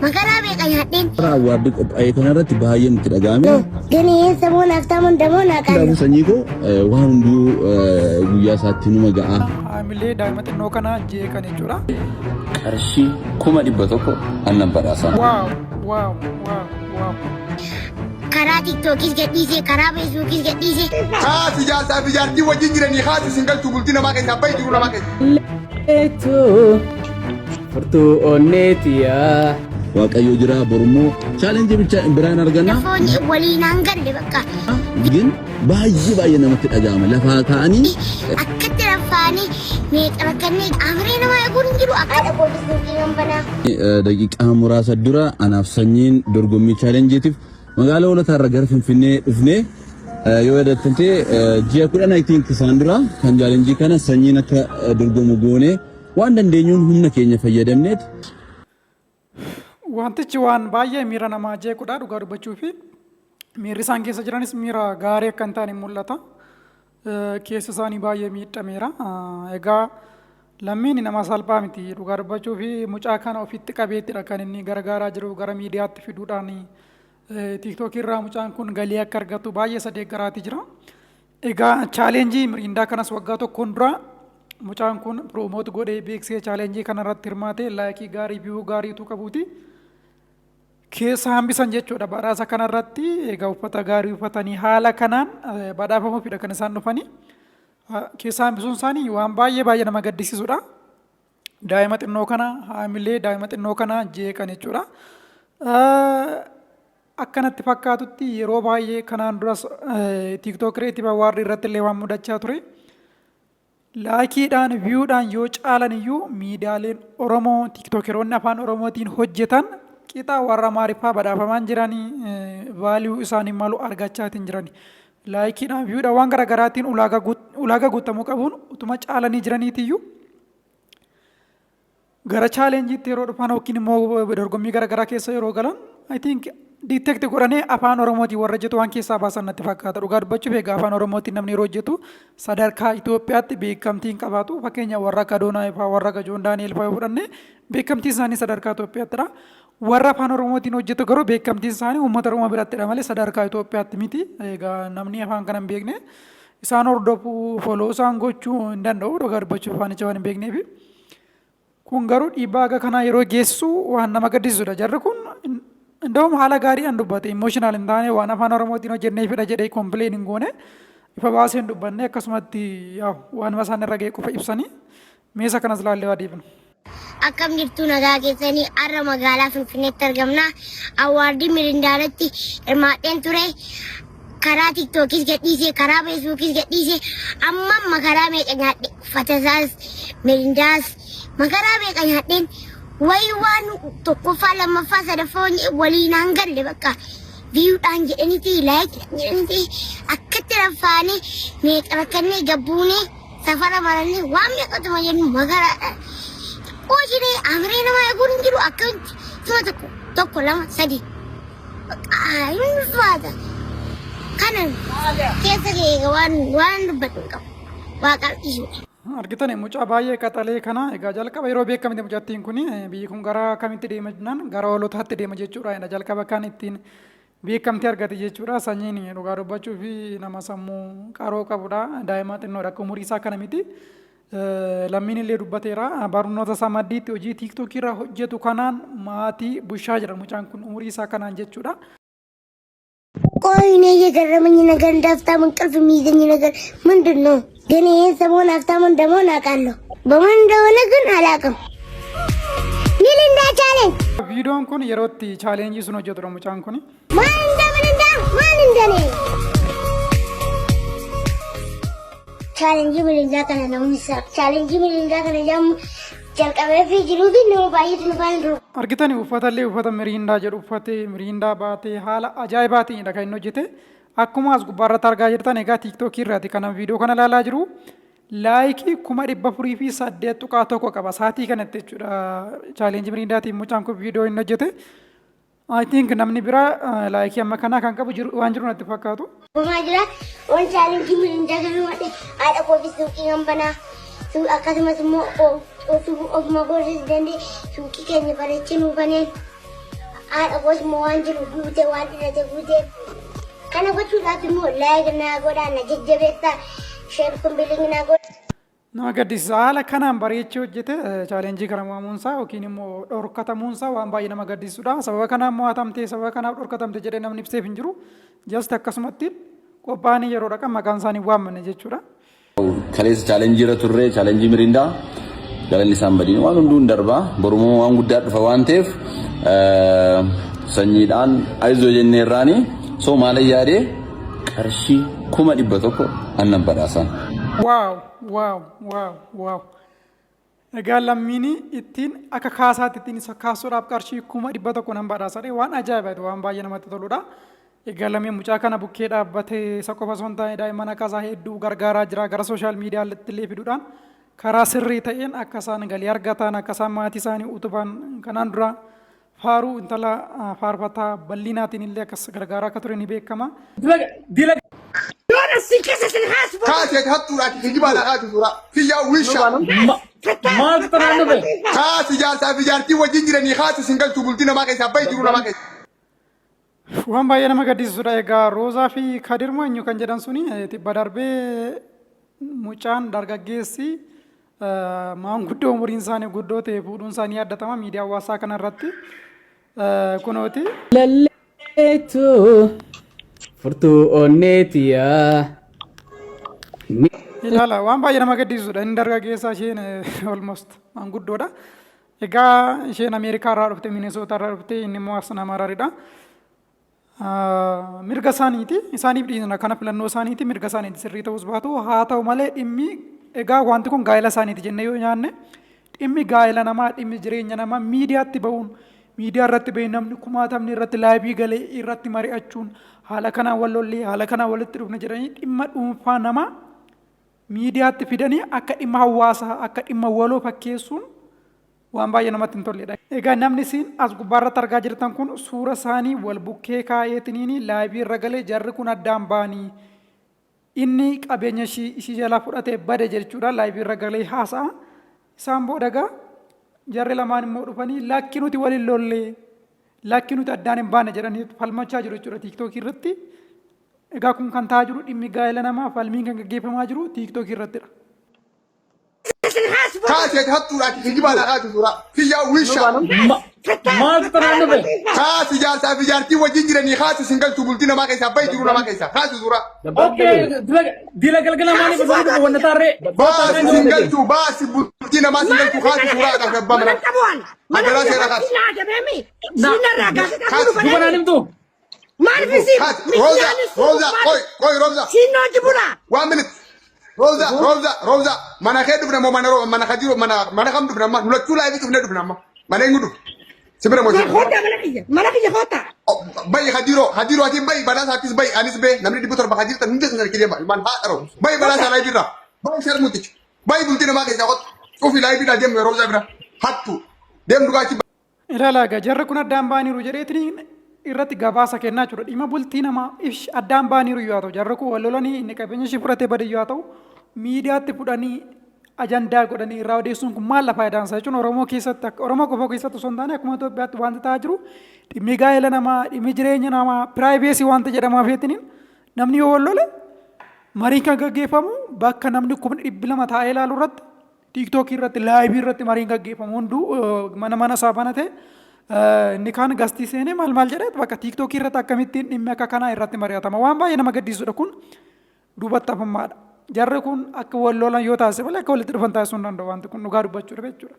Makaraa meeqa nyaadheen. Award qophaa'e kanarratti baay'ee nutti dhaga'ame. ግን ይህን ሰሞን ሀብታሙን ደግሞ እናውቃለሁ። Kanaafuu sanyii koo waan hunduu guyyaa isaatti numa ga'a. Haamilee daa'ima xinnoo kana jeeqan jechuudha. Qarshii 100,000 annan badhaasa. Wow, wow, wow, wow. karaa TikTokis gadhiise, karaa Facebookis gadhiise. Haati jaarsaa fi jaartii wajjin jiranii haati isin galchu bultii namaa keessaa bahi jiru namaa keessa. Furtuu onneetiyaa. Waaqayyo jira borummoo challenge bicha biraan arganna. Lafoon waliin hangalle bakka. ግን baay'ee baay'ee namatti dhaga'ama lafaa ka'anii Akkatti raffaanii meeqa rakkannee amiree namaa eeguun hin jiru. Akka haadha kootis suuqii nan banaa. Daqiiqaa muraasa dura anaaf sanyiin dorgommii challengeiitiif magaalaa Hoolataarra gara Finfinnee dhufnee yoo yaadattan ta'e ji'a 10 I think isaan dura kan challenge kana sanyiin akka dorgomu goone waan dandeenyuun humna keenya fayyadamneet. Wantichi waan baay'ee miira namaa jeequdha dhugaa dubbachuu fi miirri isaan keessa jiranis miira gaarii akka hin taane mul'ata. Keessa isaanii baay'ee miidhameera. Egaa lammiin nama salphaa miti dhugaa dubbachuu fi mucaa kana ofitti qabeettidha kan inni gargaaraa jiru gara miidiyaatti fiduudhaan TikTokii irraa mucaan kun galii akka argatu baay'ee isa deeggaraatii jira. Egaa challenge Mirinda kanas waggaa tokkoon dura mucaan kun promote godhee beeksisee challenge kanarratti hirmaatee like gaarii view gaariitu qabuuti. Keessa hambisan jechuudha badhaasa kanarratti. Egaa uffata gaarii uffatanii haala kanaan badhaafamuufidha kan isaan dhufanii. Keessa hambisuun isaanii waan baay'ee baay'ee nama gaddisiisudha. Daa'ima xinnoo kana haamilee daa'ima xinnoo kana jeeqan jechuudha. Akkanatti fakkaatutti yeroo baay'ee kanaan duras TikTok Creative Award irratti illee waan mudachaa ture. Likeiidhaan viewdhaan yoo caalan iyyuu miidiyaaleen Oromoo TikTokeroonni afaan Oromootiin hojjetan qixa warra Amaariffaa badhaafamaan jiranii value isaanii malu argachaatiin jirani. Likeiidhaan viewdhaan waan garaagaraatiin ulaagaa guutamuu qabuun utuma caalanii jiraniitiyyuu gara challengeiitti yeroo dhufan yookiin immoo dorgommii garaagaraa keessa yeroo galan I think detect godhanii afaan Oromootiin warra hojjetu waan keessaa baasan natti fakkaata. Dhugaa dubbachuuf egaa afaan Oromootiin namni yeroo hojjetu sadarkaa Itoophiyaatti beekamtii hin qabaatu. Fakkeenya warra akka Adoonaa fa'aa warra akka Joon Daani'el fa'aa yoo fudhanne beekamtiin isaanii sadarkaa Itoophiyaattidha. Warra afaan Oromootiin hojjetu garuu beekamtiin isaanii uummata Oromoo birattidha malee sadarkaa Itoophiyaatti miti. Egaa namni afaan kana hin beekne isaan hordofuu follow isaan gochuu hin danda'u dhugaa dubbachuuf afaanicha waan hin beekneefi. Kun garuu dhiibbaa akka kanaa yeroo geessu waan nama gaddisiisudha. Jarri kun እንደውም haala gaariidhaan dubbate, emotional hin taane, waan afaan Oromootiin hojjenneefidha jedhee complain hin goone, ifa baasee hin dubbanne, akkasumatti waanuma isaan irra ga'e qofa ibsanii meesa kanas laallee waa deebinu. Akkam jirtu, nagaa keessanii? Har'a magaalaa Finfinneetti argamna. Award Mirindaaratti hirmaadheen ture. Karaa TikTokis gadhiise, karaa Facebookis gadhiise. Amma makaraa meeqa nyaadhe, uffata isaas, Mirindaas, makaraa meeqa nyaadheen wayi waan tokkoffaa, lammaffaa, sadaffaa waliin hangalle bakka. Viewdhaan jedhaniiti, likeiidhaan jedhaniiti, akkatti raffaanii meeqa rakkannee gabbuunee safara marannee waan meeqatuma jennu makaraadhaan. Hojiilee amiree namaa eeguun hin jiru, akkamitti suma tokko tokko lama sadi hin ulfaata. Kana keessa kee waan dubbadhu hin qabu. Waaqaaf dhiisudha. Argitani mucaa baay'ee qaxalee kana. Egaa jalqaba yeroo beekamte mucattiin kun biyyi kun gara kamitti deema jennaan gara hoolotaatti deema jechuudha. Jalqaba kan ittiin beekamtii argate jechuudha. Sanyiin dhugaa dubbachuu fi nama sammuu qaroo qabudha. Daa'ima xinnoodha, akka umurii isaa kana miti. Lammiin illee dubbateera. Barnoota isaa maddiitti hojii TikTokii irraa hojjetu kanaan maatii bushaa jira mucaan kun umurii isaa kanaan jechuudha. ቆይ እኔ እየገረመኝ ነገር እንደ ሀብታም እንቅልፍ የሚይዘኝ ነገር ምንድን ነው? ግን ይህን ሰሞን ሀብታም እንደመሆን አውቃለሁ። በምን እንደሆነ ግን አላውቅም። ሚሪንዳ challenge. Viidiyoon kun yeroo itti challenge sun hojjetudha mucaan kun. ማን እንደ ሚሪንዳ፣ ማን እንደኔ challenge Mirinda kana namni challenge Mirinda kana jedhamu jalqabee fi jiruu fi nama baay'eetu nu faana dura. Argitani uffata illee uffata Mirinda jedhu uffatee Mirinda baatee haala ajaa'ibaatiinidha kan inni hojjete. Akkuma as gubbaarratti argaa jirtan egaa TikTokii irraati kana viidiyoo kana ilaalaa jiru. Like 408.1 qaba saatii kanatti jechuudha. Challenge Mirindaatiin mucaan kun viidiyoo inni hojjete. I think namni biraa like amma kanaa kan qabu jiru waan jiru natti fakkaatu. Gumaa jira waan challenge Mirinda kana madhe haadha koofis suuqii kan banaa akkasumas immoo ofuma gorsas dandee suuqii keenya bareechee nuu baneen. Haadha koos immoo waan jiru guute, waan dhalate guute. Kana gochuudhaaf immoo like naa godhaa, na jajjabeessaa, share, copy link naa godhaa. Nama gaddisiisa. Haala kanaan bareechee hojjete challenge kana mo'amuunsaa yookiin immoo dhorkatamuunsaa waan baay'ee nama gaddisiisudha. Sababa kanaan mo'atamte, sababa kanaaf dhorkatamte jedhee namni ibseef hin jiru. Just akkasumatti qophaa'anii yeroo dhaqan maqaan isaanii waammanne jechuudha. Kaleessa challenge irra turre, challenge Mirindaa. Galanni isaan badiin waan hunduu hin darbaa, borumoo waan guddaa dhufa waan ta'eef sanyiidhaan ayizoo jennee irraanii. So maala yaadee, qarshii 100,000 annan badhaasan. Wow! Egaa Lammiin ittiin akka kaasaatti ittiin isa kaasuudhaaf qarshii 100,000 nan badhaasadhe. Waan ajaa'ibaati, waan baay'ee namatti toludha. Egaa Lammiin mucaa kana bukkee dhaabbatee isa qofa osoo hin taane daa'imman akka isaa hedduu gargaaraa jira, gara social mediaatti illee fiduudhaan karaa sirrii ta'een akka isaan galii argatan, akka isaan maatii isaanii utuban, kanaan dura faaruu intala faarfataa bal'inaatiin illee akkas gargaaraa akka ture ni beekama. Kaasee hattuudhaati, kijibaadhaa kaasi suuraa. Kiyyaa wisha. Maaltu tanaan dhufe? Kaasi, jaarsaa fi jaartii wajjin jiranii kaasi, sin galchu bultii namaa keessaa bahi, jiru namaa keessa. Waan baay'ee nama gaddisiisudha. Egaa Roozaa fi Kadir eenyu kan jedhan suni tibba darbee mucaan dargaggeessi maanguddoo umuriin isaanii guddoo ta'e fuudhuun isaanii yaaddatama miidiyaa hawaasaa kanarratti. Kunooti. Lalleetu furtuu onneetiyaa. Ilaala, waan baay'ee nama gaddisiisudha. Inni dargaggeessa, isheen almost maanguddoodha. Egaa isheen Ameerikaa irraa dhufte, Minesoota irraa dhufte, inni immoo as nama Hararidha. Mirga isaaniiti. Isaaniif dhiisna, kana filannoo isaaniiti, mirga isaaniiti, sirrii ta'us baatu. Haa ta'u malee, dhimmi egaa wanti kun gaa'ela isaaniiti jennee yoo nyaanne, dhimmi gaa'ela namaa, dhimmi jireenya namaa miidiyaatti ba'uun, miidiyaa irratti bahee namni kumaatamni irratti live galee irratti mari'achuun, haala kanaan wal lollee, haala kanaan walitti dhufne jedhanii dhimma dhuunfaa namaa miidiyaatti fidanii akka dhimma hawaasaa, akka dhimma waloo fakkeessuun waan baay'ee namatti hin tolledha. Egaa namni isin as gubbaarratti argaa jirtan kun suura isaanii wal bukkee kaa'eetiniin live irra galee, jarri kun addaan ba'anii, inni qabeenya ishii jalaa fudhatee bade jechuudha live irra galee haasa'a. Isaan booda egaa jarri lamaan immoo dhufanii, lakki nuti waliin lollee, lakki nuti addaan hin baane jedhanii falmachaa jiru jechuudha TikTokii irratti. Egaa kun kan ta'aa jiru, dhimmi gaa'ela namaa falmiin kan gaggeeffamaa jiru TikTokii irrattidha. Kaasee hattuudhaati, kijibaadhaa kaasi suuraa. Kiyyaa wisha. Maaltu tanaan dhufe? Kaasi, jaarsaa fi jaartii wajjin jiranii kaasi, sin galchu bultii namaa keessaa bahi, jiru namaa keessaa kaasi suuraa. Okay, dila galgala maaliif osoo dhufe wanna taarree? Baasi, sin galchu, baasi, bultii namaa sin galchu, kaasi suuraa kaasi abbaa manaa. Adaraa seera kaasi. Duba naan himtu? Kaasi Roza, Roza, qoy qoy, Roza. One minute. Roza, Roza, Roza, mana kee dhufne moo mana mana kajiro, mana mana kam dhufne amma? Nulachuu live dhufne dhufne amma. Mana eenyu dhufne? Sibira moo sibira? Mana kiyya koota. Bayi Hajiro, Hajiro, ati bayi, badhaasa atis bayi, anis bee, namni 700 hajirtan hundi keessan kiyya bayi, man haa dharo. Bayi badhaasa live irraa. Bayi sharmuticha. Bayi, bultii namaa keessaa qotu. Cufi live dha, deemu Roza bira. Hattu. Deem dhugaachi. Ilaala egaa, jarri kun addaan ba'aniiru jedheetiin irratti gabaasa kennaa jechuudha. Dhimma bultii namaa ibsi addaan ba'aniiru yoo ta'u, jarri kun wal lolanii inni qabeenya ishee fudhatee bade yoo ta'u, miidiyaatti fudhanii ajandaa godhanii irraa odeessuun kun maal faayidaan isaa jechuun, Oromoo keessatti, akka Oromoo qofa keessatti osoo hin taane akkuma Itoophiyaatti wanti ta'aa jiru, dhimmi gaa'ela namaa, dhimmi jireenya namaa privacy wanta jedhamaa feetiniin, namni yoo wal lole mariin kan gaggeeffamu bakka namni 200,000 taa'ee ilaalu irratti, TikTokii irratti, live irratti mariin gaggeeffamu hunduu mana mana isaa banate, inni kaan guest seenee maal maal jedhee, bakka TikTokii irratti akkamittiin dhimmi akka kanaa irratti mari'atama? Waan baay'ee nama gaddisiisudha. Kun duubatti hafummaadha. Jarri kun akka wal lolan yoo taasise malee akka walitti dhufan taasisuu hin danda'u wanti kun, dhugaa dubbachuudha jechuudha.